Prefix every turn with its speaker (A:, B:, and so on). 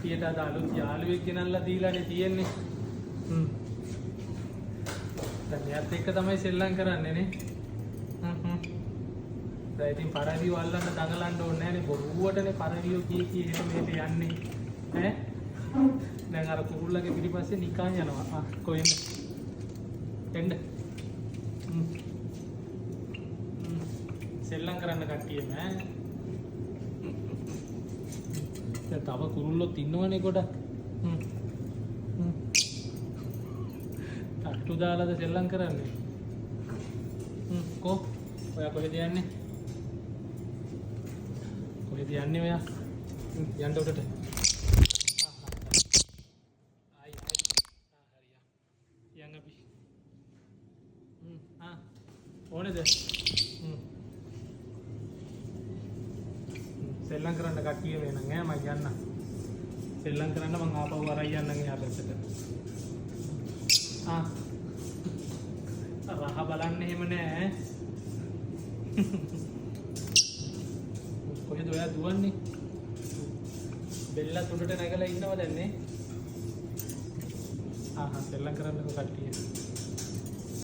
A: කට්ටියට අද අලුත් යාළුවෙක් ගෙනල්ලා දීලානේ තියෙන්නේ. හ්ම්. දැන් මෙයාත් එක්ක තමයි සෙල්ලම් කරන්නේ නේ. හ්ම් හ්ම්. දැන් ඉතින් පරවියෝ අල්ලන්න දඟලන්න ඕනේ නෑනේ. බොරුවටනේ පරවියෝ කී කී එහෙම මෙහෙට යන්නේ. ඈ? දැන් අර කුරුල්ලගේ පිටිපස්සේ නිකන් යනවා. ආ කොහෙන්ද? එන්න. හ්ම්. හ්ම්. සෙල්ලම් කරන්න කට්ටියම ඈ. දැන් තව කුරුල්ලොත් ඉන්නවනේ ගොඩක්. හ්ම්. හ්ම්. තට්ටු දාලාද සෙල්ලම් කරන්නේ? හ්ම් කෝ? ඔයා කොහෙද යන්නේ? කොහෙද යන්නේ ඔයා? හ්ම් යන්න උඩට. ආයි ආයි. ආ හරියා. යන් අපි. හ්ම් ආ ඕනේද? හ්ම්. සෙල්ලම් කරන්න කට්ටිය මේ නම් ඈ මං යන්න. සෙල්ලම් කරන්න මං ආපහු අරන් යන්නම් එහා පැත්තට. ආ රහ බලන්න එහෙම නෑ ඈ. කොහෙද ඔයා දුවන්නේ? බෙල්ලත් උඩට නැගලා ඉන්නව දැන් නේ? ආහා සෙල්ලම් කරන්නකෝ කට්ටිය.